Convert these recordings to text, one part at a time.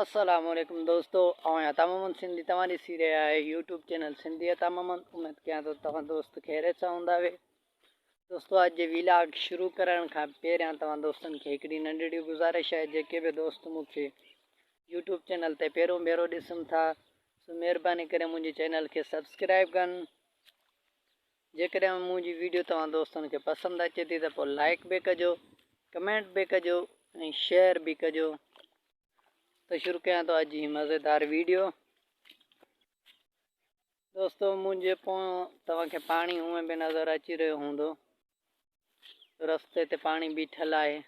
السلام عليڪم دوستو آئون آهيان عطا محمد سنڌي توهان ڏسي رهيا آهيو يوٽيوب چينل سنڌي عطا محمد اميد ڪيان ٿو توهان دوست خيريت سان هوندا وي دوستو اڄ جي ويلاگ شروع ڪرڻ کان پهريان توهان دوستن کي هڪڙي ننڍڙي گذارش آهي جيڪي به دوست مون کي يوٽيوب چينل تي پهريون ڀيرو ڏسن ٿا سو مهرباني ڪري منهنجي چينل کي سبسڪرائب ڪن جيڪڏهن منهنجي ويڊيو توهان دوستن کي پسند اچي ٿي ته پوء لائڪ به ڪجو ڪمينٽ به ڪجو ۽ شيئر به ڪجو ته شروع ڪيان ٿو اڄ هي مزيدار ويڊيو دوستو منهنجي پويان توهان کي پاڻي هونئن به نظر اچي رهيو هوندو رستي تي پاڻي بيٺل آهي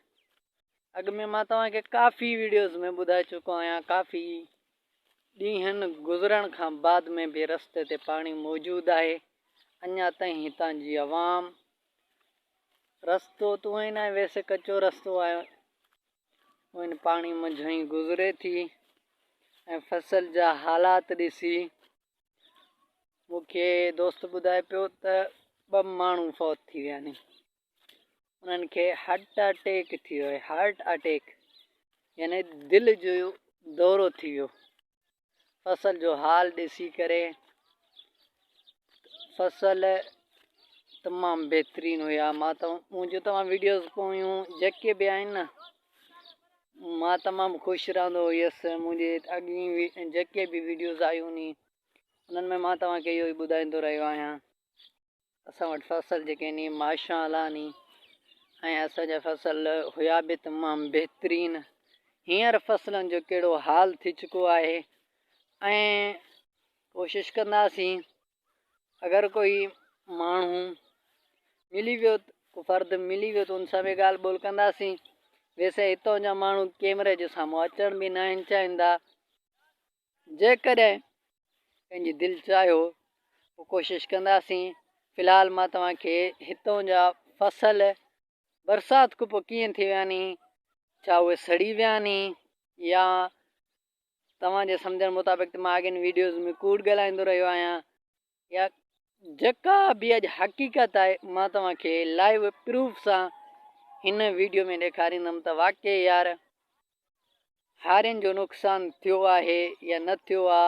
اڳ ۾ مان توهان کي ڪافي ويڊيوز ۾ ٻڌائي چڪو آهيان ڪافي ڏينهن گذرڻ کان بعد ۾ به رستي تي پاڻي موجود آهي اڃا تائين هتان جي عوام رستو تو هونئن ناهي ويسي ڪچو رستو آهي ان پاڻي منجهان ئي گذري ٿي ۽ فصل جا حالات ڏسي مون کي دوست ٻڌائي پيو ته ٻه ماڻهو فوت ٿي ويا آهن انهن کي هارٽ اٽيڪ ٿي ويو آهي هارٽ اٽيڪ يعني دل جو دورو ٿي ويو فصل جو حال ڏسي ڪري فصل تمام بهترين هيا مان ته منهنجون توهان ويڊيوز پويون جيڪي به آهن نه مان تمام خوش رهندو هيس منهنجي اڳي جيڪي به ويڊيوز آيون ني انهن ۾ مان توهان کي اهو ئي ٻڌائيندو رهيو آهيان اسان وٽ فصل جيڪي ني ماشاء الله ني ۽ اسان جا فصل هيا به تمام بهترين هينئر فصلن جو ڪهڙو حال ٿي چڪو آهي ۽ ڪوشش ڪنداسين اگر ڪوئي ماڻهو ملي ويو ڪو فرد ملي ويو ته ان سان به ڳالهه ٻولهه ڪنداسين ويسي هتان جا ماڻهو ڪيمري جي سامهون اچڻ به ناهن چاهيندا جيڪڏهن ڪنهن جي دل چاهيو پوء ڪوشش ڪنداسين في الحال مان توهان کي هتون جا فصل برسات کان پوء ڪيئن ٿي ويا ني ڇا اهي سڙي ويا ني يا توهان جي سمجهڻ مطابق ته مان اڳين ويڊيوز ۾ ڪوڙ ڳالهائيندو رهيو آهيان يا جيڪا به اڄ حقيقت آهي مان توهان کي لائيو پروف سان هن ويڊيو ۾ ڏيکاريندم ته واقعي يار هارين جو نقصان ٿيو آهي يا نه ٿيو آ،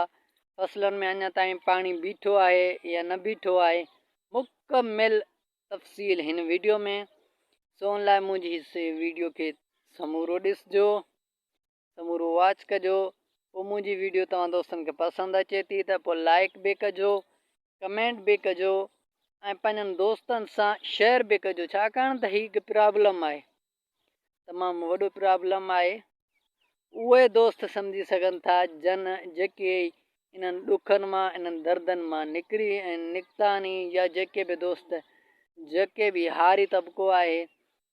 فصلن ۾ اڃا تائين پاڻي بيٺو آهي يا نه بيٺو آهي، مڪمل تفصيل هن ويڊيو ۾، سو ان لاء منهنجي هي ويڊيو کي سمورو ڏسجو، سمورو واچ ڪجو، پوء منهنجي ويڊيو توهان دوستن کي پسند اچي ٿي ته پوء لائيڪ به ڪجو، ڪمينٽ به ڪجو ۽ پنهنجن دوستن سان شيئر به ڪجو ڇاڪاڻ ته هي هڪ پرابلم آهي. تمام وڏو پرابلم آهي اهي دوست سمجهي سگهن ٿا جن جيڪي انهن ڏکن مان انهن دردن مان نڪري ۽ نڪتا ني يا جيڪي به دوست جيڪي به هاري طبقو آهي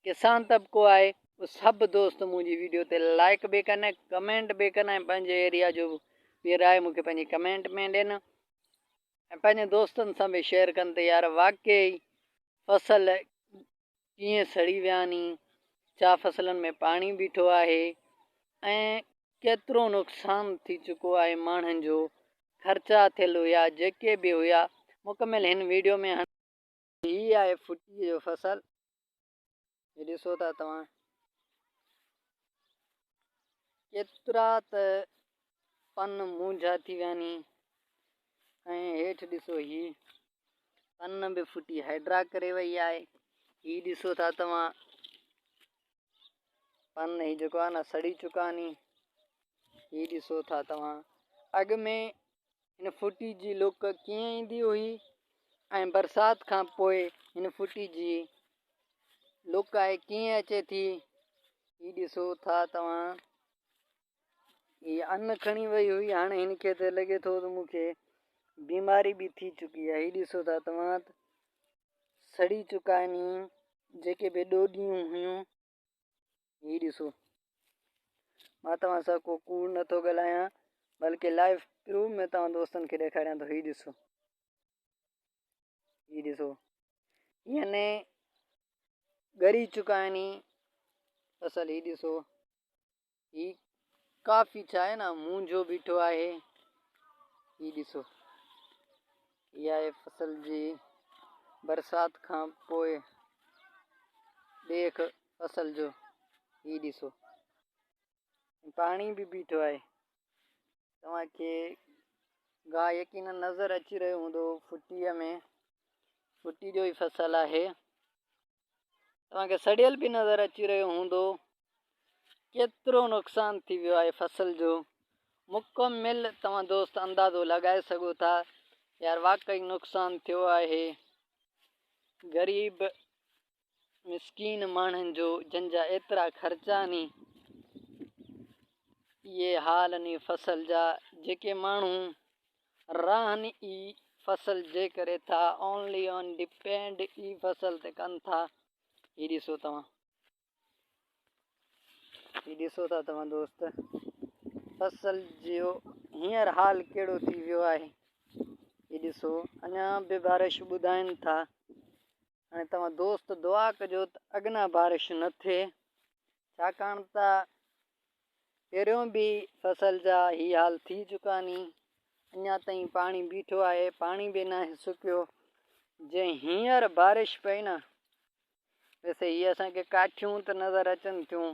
ڪسان طبقو آهي اهي سڀ دوست منهنجي ويڊيو تي لائڪ به ڪن ڪمينٽ به ڪن ۽ پنهنجي ايريا جو به راء مونکي پنهنجي ڪمينٽ ۾ ڏين ۽ پنهنجي دوستن سان به شيئر ڪن ته يار واقعي فصل ڪيئن سڙي ويا ني، ڇا فصلن ۾ پاڻي بيٺو آهي ۽ ڪيترو نقصان ٿي چڪو آهي ماڻهن جو خرچا ٿيل هيا جيڪي به هيا مڪمل هن ويڊيو ۾. هي آهي ڦٽي جو فصل هي ڏسو ٿا توهان ڪيترا ته پن مونجها ٿي ويا ني ۽ هيٺ ڏسو هي پن به ڦٽي هائڊرا ڪري وئي آهي هي ڏسو ٿا توهان پن هي جيڪو آهي نه سڙي چڪا ني هي ڏسو ٿا توهان اڳ ۾ هن ڦٽي جي لڪ ڪيئن ايندي هئي ۽ برسات کان پوء هن ڦٽي جي لڪ آهي ڪيئن اچي ٿي هي ڏسو ٿا توهان هي ان کڻي وئي هئي هاڻي هن کي ته لڳي ٿو ته مون کي بيماري به ٿي چڪي آهي هي ڏسو ٿا توهان سڙي چڪا آهن جيڪي به ڏوڏيون هيون هي ڏسو مان توهان سان ڪو ڪوڙ نٿو ڳالهايان بلڪه لائيو پروف ۾ توهان دوستن کي ڏيکاريان ٿو هي ڏسو هي ڏسو يعني ڳري چڪا آهن فصل هي ڏسو هي ڪافي ڇا آهي نه مونجهو بيٺو آهي هي ڏسو هي آهي فصل جي برسات کان پوء ڏيک فصل جو هي ڏسو پاڻي به بيٺو آهي. توهان کي گاهه يقينن نظر اچي رهيو هوندو ڦٽيء ۾ ڦٽي جو ئي فصل آهي توهان کي سڙيل به نظر اچي رهيو هوندو ڪيترو نقصان ٿي ويو آهي فصل جو مڪمل توهان دوست اندازو لڳائي سگهو ٿا يار واقعي نقصان ٿيو آهي غريب مسڪين ماڻهن جو جن جا ايترا خرچا ني اهي حال ني فصل جا جيڪي ماڻهو راهن ئي فصل جي ڪري ٿا اونلي آن ڊپينڊ ئي فصل تي ڪن ٿا هي ڏسو توهان هي ڏسو ٿا توهان دوست فصل جو هينئر حال ڪهڙو ٿي ويو آهي هي ڏسو اڃا به بارش ٻڌائن ٿا هاڻي توهان دوست دعا ڪجو ته اڳنا بارش نه ٿئي ڇاڪاڻ ته پهريون به فصل جا هي حال ٿي چڪا ني اڃا تائين پاڻي بيٺو آهي پاڻي به ناهي سڪيو جي هينئر بارش پئي نه ويسي هي اسان کي ڪاٺيون ته نظر اچن ٿيون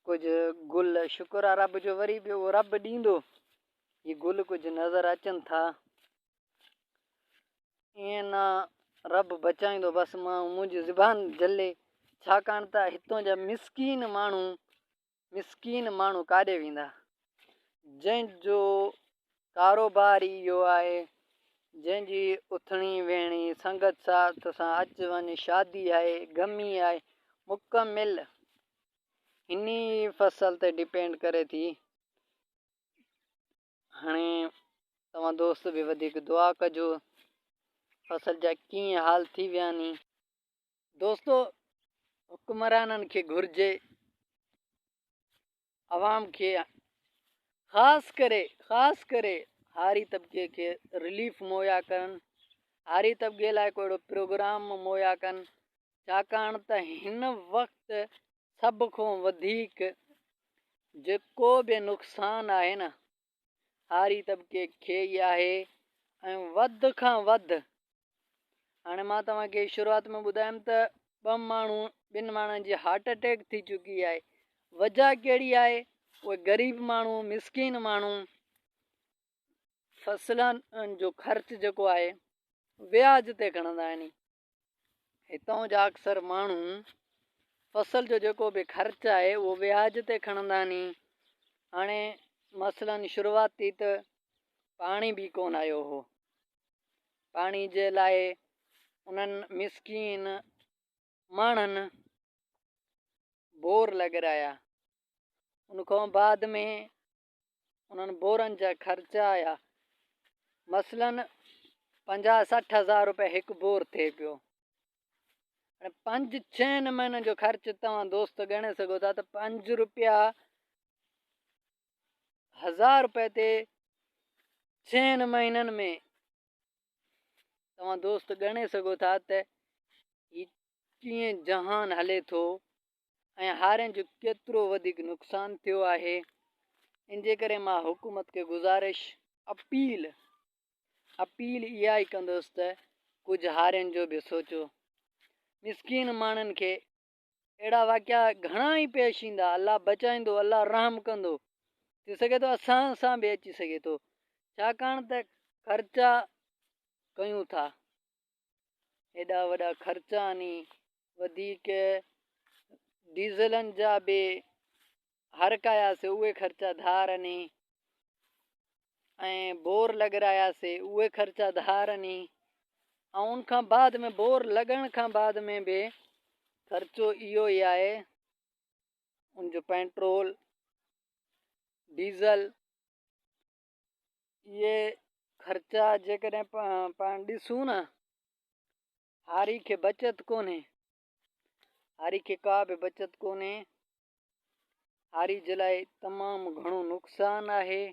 ڪجهه گل شڪر آ رب جو وري به اهو رب ڏيندو هي گل ڪجهه نظر اچن ٿا ائين نه رب بچائيندو بس مان منهنجي زبان جلي ڇاڪاڻ ته هتون جا مسڪين ماڻهو مسڪين ماڻهو ڪاڏي ويندا جنهن جو ڪاروبار ئي اهو آهي جنهن جي اٿڻي ويهڻي سنگت ساٿ سان اچ وڃ شادي آهي غمي آهي مڪمل هن ئي فصل تي ڊپينڊ ڪري ٿي هاڻي توهان دوست به وڌيڪ دعا ڪجو فصل جا ڪيئن حال ٿي ويا ني. دوستو حڪمرانن کي گهرجي عوام کي خاص ڪري خاص ڪري هاري طبقي کي رليف مهيا ڪرن هاري طبقي لاء ڪو اهڙو پروگرام مهيا ڪن ڇاڪاڻ ته هن وقت سڀ کان وڌيڪ جيڪو به نقصان آهي نه هاري طبقي کي ئي آهي ۽ وڌ کان وڌ هاڻي مان توهان کي شروعات ۾ ٻڌايم ته ٻه ماڻهو ٻن ماڻهن جي هارٽ اٽيڪ ٿي چڪي آهي وجه ڪهڙي آهي اهي غريب ماڻهو مسڪين ماڻهو فصلن جو خرچ جيڪو آهي وياج تي کڻندا آهن هتان جا اڪثر ماڻهو فصل جو جيڪو به خرچ آهي اهو وياج تي کڻندا ني هاڻي مثلا شروعاتي ته پاڻي به ڪونه آيو هو پاڻي جي لاء انهن مسڪين ماڻهن بور لڳرايا ان کان بعد ۾ انهن بورن جا خرچا آيا مثلا 50 60 هزار روپيه هڪ بور ٿئي پيو هاڻي پنج ڇهن مهينن جو خرچ توهان دوست ڳڻي سگهو ٿا ته پنج روپيا هزار روپيه تي ڇهن مهينن ۾ توهان دوست ڳڻي سگهو ٿا ته هي ڪيئن جهان هلي ٿو ۽ هارين جو ڪيترو وڌيڪ نقصان ٿيو آهي ان جي ڪري مان حڪومت کي گذارش اپيل اپيل اها ئي ڪندس ته ڪجهه هارين جو به سوچو مسڪين ماڻهن کي اهڙا واقعا گهڻا ئي پيش ايندا الله بچائيندو الله رحم ڪندو ٿي سگهي ٿو اسان سان به اچي سگهي ٿو ڇاڪاڻ ته خرچا ڪيون ٿا ايڏا وڏا خرچا ني وڌيڪ ڊيزلن جا به هر ڪياسي اهي خرچا ڌار ني ۽ بور لڳراياسي اهي خرچا ڌار ني ۽ ان کان بعد ۾ بور لڳڻ کان بعد ۾ به خرچو اهو ئي آهي ان جو پيٽرول ڊيزل اهي خرچا جيڪڏهن پاڻ ڏسون نه هاري کي بچت ڪونهي هاري کي ڪا به بچت ڪونهي هاري جي لاء تمام گهڻو نقصان آهي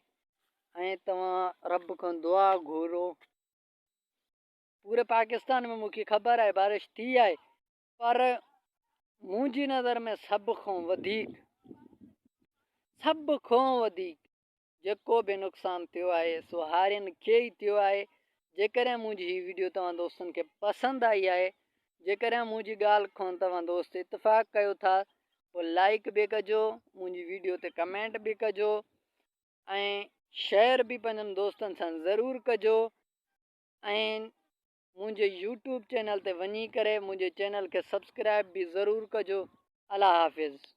۽ توهان رب کان دعا گهرو پوري پاڪستان ۾ مونکي خبر آهي بارش ٿي آهي پر منهنجي نظر ۾ سڀ کان وڌيڪ سڀ کان وڌيڪ جيڪو به نقصان ٿيو آهي سو هارين کي ئي ٿيو آهي جيڪڏهن منهنجي هي ويڊيو توهان دوستن کي پسند آئي آهي جيڪڏهن منهنجي ڳالهه کان توهان دوست اتفاق ڪيو ٿا پوء لائڪ به ڪجو منهنجي ويڊيو تي ڪمينٽ به ڪجو ۽ شيئر به پنهنجن دوستن سان ضرور ڪجو ۽ منهنجي يوٽيوب چينل تي وڃي ڪري منهنجي چينل کي سبسڪرائب به ضرور ڪجو. الله حافظ.